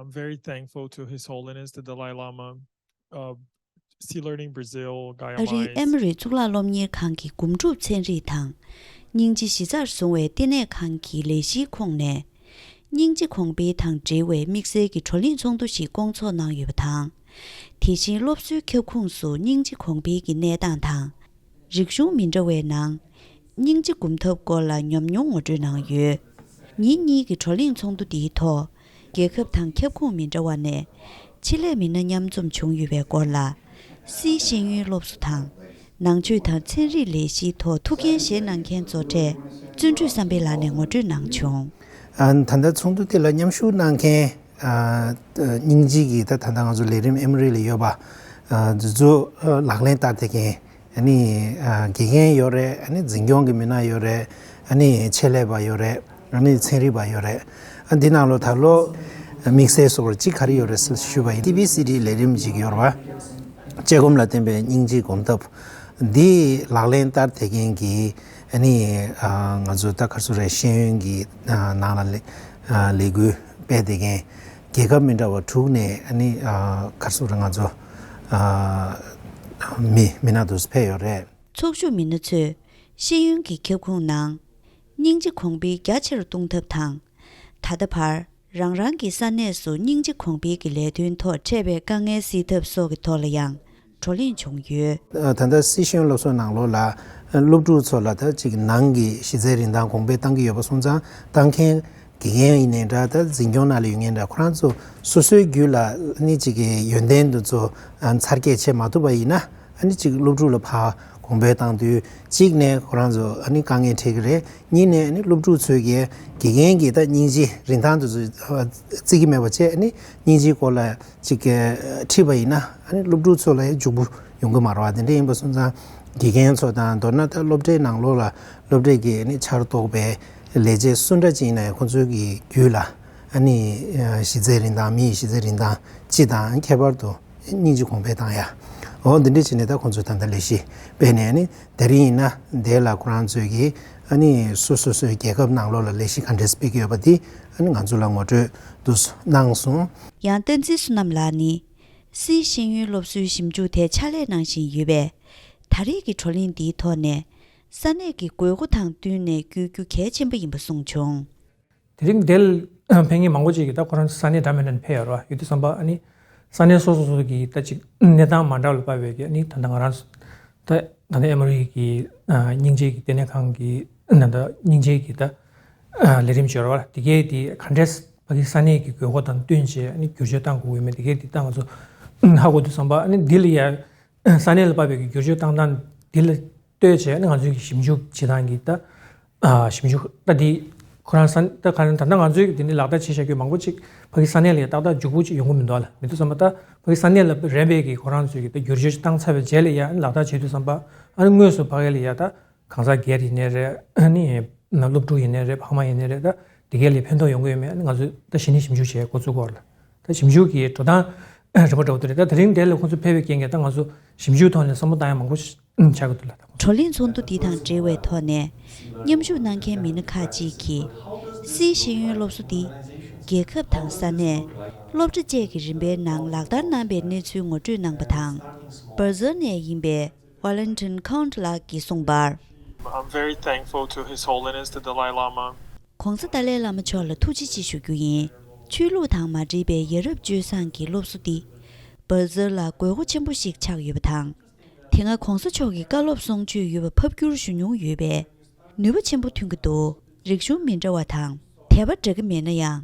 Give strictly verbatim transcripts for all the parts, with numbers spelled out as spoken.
I'm very thankful to His Holiness the Dalai Lama, uh, Sea Learning Brazil, ཨ་རིའི་ཨེ་མོ་རི་གཙུག་ལག་སློབ་གཉེར་ཁང་གི་སྒོམ་སྒྲུབ་ཚན་རིག་དང་སྙིང་རྗེ་གཞི་རྩར་བཟུང་བའི་བསྟི་གནས་ཁང་གི་ལས་གཞིའི་ཁོངས་ནས། སྙིང་རྗེ་གོང་འཕེལ་དང་འབྲེལ་བའི་དམིགས་བསལ་གྱི་བགྲོ་གླེང་ཚོགས་འདུ་ཞིག་བསྐོང་ཚོགས་གནང་ཡོད་པ་དང་། དེ་བཞིན་སློབ་གསོའི་ཁྱབ་ཁོངས་སུ་སྙིང་རྗེ་གོང་འཕེལ་གྱི་གནས་སྟངས་དང་། རིག་གཞུང་མི་འདྲ་བའི་ནང་སྙིང་རྗེ་སྒོམ་ཐབས་སྐོར་ལ་ཉམས་མྱོང་ངོ་སྤྲོད་གནང་ཡོད། ཉིན་གཉིས་ཀྱི་བགྲོ་གླེང་ཚོགས་འདུ་འདིའི་ཐོག་རྒྱལ་ཁབ་དང་ཁྱབ་ཁོངས་མི་འདྲ་བ་ནས་ཆེད་ལས་མི་སྣ་མཉམ་འཛོམས་བྱུང་ཡོད་པའི་སྐོར་ལ། སིའི་ཤེས་ཡོན་སློབ་གསོ་དང་ནང་ཆོས་དང་ཚན་རིག་ལས་གཞིའི་ཐོག་ཐུགས་འགན་བཞེས་གནང་མཁན་གཙོ་གྲས་བརྩོན་འགྲུས་བསམ་འཕེལ་ལགས་ནས་ངོ་སྤྲོད་གནང་བྱུང་། ཨ། ད་ལྟ་ཚོགས་འདུ་དེ་ལ་མཉམ་ཞུགས་གནང་མཁན། ཨ། སྙིང་རྗེ་གི་ད་ད་ལྟ་ང་ཚོ་ལས་རིམ་ཨེ་མོ་རི་ལ་ཡོད་པ། ཨ། འདི་ཚོ་ལག་ལེན་བསྟར་བསྡད་མཁན། ཨ་ནི། ཨ། དགེ་རྒན་ཡོད་རེད། ཨ་ནི་འཛིན་སྐྱོང་གི་མི་སྣ་ཡོད་རེད། ཨ་ནི་ཆེད་ལས་པ་ཡོད་རེད། ཨ་ནི་ཚན་རིག་པ་ཡོད་རེད། ཨ། འདི་ནང་ལོ་ད་ལོ་དམིགས་བསལ་བཟོ་འདྲ་གཅིག་ག་རེ་ཡོད་རེད་ཟེར་ཞུས་པ་ཡིན། སི་བི་སི་ཊི་ལས་རིམ་ཅིག་ཡོད་རེད་པ། དཔྱད་སྒོམ་ལ་བརྟེན་པའི་སྙིང་རྗེ་སྒོམ་ཐབས། འདི་ལག་ལེན་བསྟར་བསྡད་མཁན་གྱི། ཨ་ནི། ཨ། ང་ཚོ་ད་ག་རེ་ཟེར་རེད། ཤེས་ཡོན་གྱི། ཨ། ནང་ལ་ལས། ཨ། ལས་འགུལ་སྤེལ་བསྡད་མཁན། རྒྱལ་ཁབ་མི་འདྲ་བ་དྲུག་ནས། ཨ་ནི། ཨ། ག་རེ་ཟེར་རེད། ང་ཚོ། ཨ། མི་མི་སྣ་དེ་ཚོ་ཕེབས་ཡོད་རེད། ཚོགས་ཞུགས་མི་སྣ་ཚོས་ཤེས་ཡོན་གྱི་ཁྱབ་ཁོངས་ནང་སྙིང་རྗེ་གོང་འཕེལ་རྒྱ་ཆེ་རུ་གཏོང་ཐབས་དང་། ད་ལྟ་བར་རང་རང་གི་ས་གནས་སུ་སྙིང་རྗེ་གོང་འཕེལ་གྱི་ལས་དོན་ཐོག་འཕྲད་པའི་དཀའ་ངལ་སེལ་ཐབས་སོགས་ཀྱི་ཐོག་ལ་ཡང་བགྲོ་གླེང་བྱུང་ཡོད། ད་ལྟ་སི་ཤེས་ཡོན་སློབ་གསོའི་ནང་ལོགས་ལ་སློབ་ཕྲུག་ཚོ་ལ་ད་ཅིག་ནང་གི་གཞི་རྩའི་རིན་ཐང་གོང་འཕེལ་བཏང་གི་ཡོད་པ་སོང་ཙང་། བཏང་མཁན་དགེ་རྒན་ཡིན་ནའི་འདྲ། ད་འཛིན་སྐྱོང་ནང་ལ་ཡོད་མཁན་འདྲ། ཁོ་རང་ཚོ་སོ་སོའི་རྒྱུད་ལ་ནི་ཅིག་གི་ཡོན་ཏན་དེ་ཚོ་ཨ་འཚར་སྐྱེད་བྱེད་མ་ཐུབ་པ་ཡིན་ན། ཨ་ནི་གཅིག་སློབ་ཕྲུག་ལ་ཕར་གོང་འཕེལ་བཏང་དུས། གཅིག་ནས་ཁོ་རང་ཚོ་ཨ་ནི་དཀའ་ངལ་འཕྲད་ཀྱི་རེད། གཉིས་ནས་ཨ་ནི་སློབ་ཕྲུག་ཚོས་ཀྱི་དགེ་རྒན་གྱི་ད་སྙིང་རྗེ་རིན་ཐང་དེ་ཚོ་བརྩི་གི་མེད་པ་བྱས། ཨ་ནི་སྙིང་རྗེའི་སྐོར་ལ་ཅིག་ཁྲིད་པ་ཡིན་ན། ཨ་ནི་སློབ་ཕྲུག་ཚོ་ལ་ཡང་འཇུག་པོ་ཡོང་གི་མ་རེད་པ། དེ་འདྲ་ཡིན་པ་སོང་ཙང་། དགེ་རྒན་ཚོ་དང་། མདོར་ན་ད་སློབ་གྲྭའི་ནང་ལོགས་ལ་སློབ་གྲྭའི་གི་ཨ་ནི་ཆར་གཏོགས་པའི་ལས་བྱེད་སུ་འདྲ་ཅིག་ཡིན་ན་ཡང་། ཁོང་ཚོའི་གི་རྒྱུད་ལ་ཨ་ནི་གཞི་རྩའི་རིན་ཐང་། མི་ཡི་གཞི་རྩའི་རིན་ཐང་སྤྱི་དང་། ཁྱད་པར་དུ་སྙིང་རྗེ་གོང་འཕེལ་བཏང་ཡ། འོ་འདི་འདྲ་བྱས་ནས་ད་ཁོང་ཚོས་ད་ལྟ་ལས་གཞི་སྤེལ་ནས། ཨ་ནི་དེ་རིང་ཡིན་ན་དེ་ལ་ཁོ་རང་ཚོས་ཀྱི་ཨ་ནི་སོ་སོ་སོའི་རྒྱལ་ཁབ་ནང་ལོགས་ལ་ལས་གཞི་ག་འདྲས་སྤེལ་གྱི་ཡོད་པ་དེ་ཨ་ནི་ང་ཚོ་ལ་ངོ་སྤྲོད་དུ་གནང་སོང་། ཡང་བསྟན་འཛིན་བསོད་ནམས་ལགས་ནི་སིའི་ཤེས་ཡོན་སློབ་གསོའི་ཞིབ་འཇུག་ཐད་ཕྱག་ལས་གནང་བཞིན་ཡོད་པས། ད་རེས་ཀྱི་བགྲོ་གླེང་འདིའི་ཐོག་ནས་ས་གནས་ཀྱི་དགོས་མཁོ་དང་བསྟུན་ནས་བསྐྱོད་རྒྱུ་གལ་ཆེན་པོ་ཡིན་པ་གསུངས་བྱུང་། དེ་རིང་འདིར་ཕེབས་མཁན་མང་པོ་ཅིག་གིས་ད་ཁོ་རང་ཚོ་ས་གནས་འདྲ་མི་འདྲ་ནས་ཕེབས་ཡོད་རེད་པ། ཡོད་དུས་ཙམ་པ་ཨ་ནི་ས་གནས་སོ་སོ་སོ་གི་ད་ཅིག་གནས་སྟངས་མ་འདྲ་བ་ལ་དཔག་པའི་གི་ཨ་ནི་ད་ལྟ་ང་རང་ཚོ་ད་ད་ལྟ་ཨེ་མོ་རི་གི་ཨ་སྙིང་རྗེ་གི་ལྟེ་གནས་ཁང་གི་ད་ལྟ་སྙིང་རྗེ་གི་ད་ཨ་ལས་རིམ་ཅིག་ཡོད་རེད་པ། དེ་གའི་དེ་ག་འདྲས་ཕ་གི་ས་གནས་ཀྱི་དགོས་མཁོ་དང་བསྟུན་བྱས་ཨ་ནི་བསྒྱུར་བཅོས་བཏང་དགོས་ཀྱི་ཡོད་མེད། དེ་གའི་དེ་ད་ང་ཚོ་ཧ་གོ་དུས་ཙམ་པ་ཨ་ནི་འདི་ལ་ཡ་ས་གནས་ལ་དཔག་པའི་གི་བསྒྱུར་བཅོས་བཏང་སྟངས་འདི་ལ་ལྟོས་བྱས་ནས་ང་ཚོའི་གི་ཞིབ་འཇུག་བྱེད་སྟངས་ཀྱི་ད་ཨ་ཞིབ་འཇུག་ད་འདི་ཁོ་རང་ས་ད་ག་ད་ལྟ་ང་ཚོའི་གི་འདི་ནི་ལག་བསྟར་བྱས་བཞག་རྒྱུ་མང་པོ་ཅིག་ཕ་གི་ས་གནས་ལ་ཡ་ཏག་ཏག་འཇུག་པོ་ཅིག་ཡོང་གི་མི་འདུག་ལ། མི་འདུག་བསམ་པ། ད་ཕ་གི་ས་གནས་ལ་རན་པའི་གི་ཁོ་རང་ཚོའི་གི་ད་བསྒྱུར་བཅོས་བཏང་ཚར་བའི་རྗེས་ལ་ཡ་ལག་བསྟར་བྱེད་དུས་ཙམ་པ་ཨ་ནི་དངོས་སུ་ཕ་གི་ལ་ཡ་ད་གང་ཟག་སྒེར་ཡིན་ནའི་རེད། ཨ་ནི་སློབ་ཕྲུག་ཡིན་ནའི་རེད། ཕ་མ་ཡིན་ནའི་རེད། ད་དེ་གའི་ལ་ཕན་ཐོགས་ཡོང་གི་ཡོད་མེད་ཨ་ནི་ང་ཚོས་ད་གཞི་ནས་ཞིབ་འཇུག་བྱས་འགོ་བཙུགས་ཀྱི་ཡོད་རེད་ལ། ད་ཞིབ་འཇུག་གི་འགྲོ་སྟངས་རིམ་པ་འདྲ་བོ་དེ་རེད། ད་དེ་རིང་འདིར་ལ་ཁོང་ཚོ་ཕེབས་པའི་རྐྱེན་གྱིས་ད་ང་ཚོ་ཞིབ་འཇུག་ཐོག་ནས་བསམ་བློ་བཏང་ཡ་མང་པོ་ཞིག་ཆགས་ཀྱི་འདུག་ལ། ད་ཁོང་ཚོ། བགྲོ་གླེང་ཚོགས་འདུ་འདི་དང་འབྲེལ་བའི་ཐོག་ནས་མཉམ་ཞུགས་གནང་མཁན་མི་སྣ་ཁག་ཅིག་གིས་སིའི་ཤེས་ཡོན་སློབ་གསོ་འདི་རྒྱལ་ཁབ་དང་ས་གནས། སློབ་གྲྭ་བཅས་ཀྱི་རིམ་པའི་ནང་ལག་བསྟར་གནང་པའི་གནས་ཚུལ་ངོ་སྤྲོད་གནང་པ་དང་། སྦར་ཛིལ་ནས་ཡིན་པའི་Valentin Count ལགས་ཀྱིས་གསུངས་པར། I'm very thankful to His Holiness the Dalai Lama. ༸གོང་ས་ཏཱ་ལའི་བླ་མ་མཆོག་ལ་ཐུགས་རྗེ་ཆེ་ཞུ་རྒྱུ་ཡིན། ཆོས་ལུགས་དང་མ་འདྲེས་པའི་ཡ་རབས་སྤྱོད་བཟང་གི་སློབ་གསོ་འདི་སྦར་ཛིལ་ལ་དགོས་མཁོ་ཆེན་པོ་ཞིག་ཆགས་ཡོད་པ་དང་། དེ་སྔ་༸གོང་ས་མཆོག་གི་བཀའ་སློབ་གསུང་ཆོས་ཡོད་པ་ཕབ་བསྒྱུར་ཞུ་མྱོང་ཡོད་པས། ནུས་པ་ཆེན་པོ་ཐོན་གྱི་འདུག་རིག་གཞུང་མི་འདྲ་བ་དང་དད་པ་འདྲ་གི་མེད་ན་ཡང་།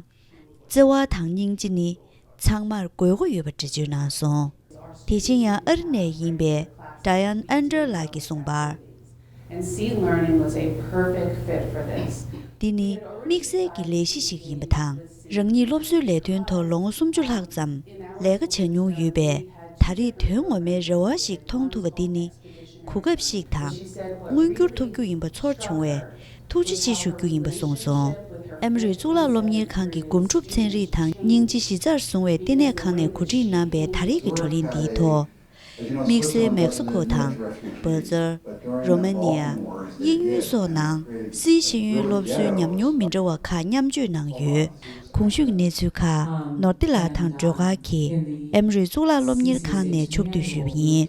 བརྩེ་བ་དང་སྙིང་རྗེ་ནི་ཚང་མར་དགོས་མཁོ་ཡོད་པ་འགྲེལ་བརྗོད་གནང་སོང་། དེ་བཞིན་ཡང་ཨ་རི་ནས་ཡིན་པའི་Diane Ander ལགས་ཀྱིས་གསུངས་པར། And Sea Learning was a perfect fit for this. འདི་ནི་དམིགས་བསལ་གྱི་ལས་གཞི་ཞིག་ཡིན་པ་དང་། རང་ཉིད་སློབ་གསོའི་ལས་དོན་ཐོག་ལོ་ངོ་སུམ་ཅུ་ལྷག་ཙམ་ལས་ཀ་བྱ་མྱོང་ཡོད་པས། ད་རེས་དོན་ངོ་མའི་རེ་བ་ཞིག་མཐོང་ཐུབ་པ་འདི་ནི་གོ་སྐབས་ཤིག་དང་མངོན་འགྱུར་ཐུབ་རྒྱུ་ཡིན་པ་ཚོར་བྱུང་བས་ཐུགས་རྗེ་ཆེ་ཞུ་རྒྱུ་ཡིན་པ་གསུངས་སོང་། ཨེ་མོ་རི་གཙུག་ལག་སློབ་གཉེར་ཁང་གི་སྒོམ་སྒྲུབ་ཚན་རིག་དང་སྙིང་རྗེ་གཞི་རྩར་བཟུང་བའི་བསྟི་གནས་ཁང་ནས་གོ་སྒྲིག་གནང་པའི་ད་རེས་ཀྱི་བགྲོ་གླེང་འདིའི་ཐོག་དམིགས་བསལ་མེག་སི་ཁོ་དང་། སྦལ་ཙར། རོ་མ་ནི་ཡ། དབྱིན་ཡུལ་སོགས་ནང་སིའི་ཤེས་ཡོན་སློབ་གསོའི་ཉམས་མྱོང་མི་འདྲ་བ་ཁག་མཉམ་སྤྱོད་གནང་ཡོད། གོང་ཞུས་ཀྱི་གནས་ཚུལ་ཁག་ནོར་ཏི་ལགས་དང་སྒྲོལ་དཀར་གྱིས་ཨེམ་རི་གཙུག་ལག་སློབ་གཉེར་ཁང་ནས་ཕྱོགས་བསྡུས་ཞུས་པ་ཡིན།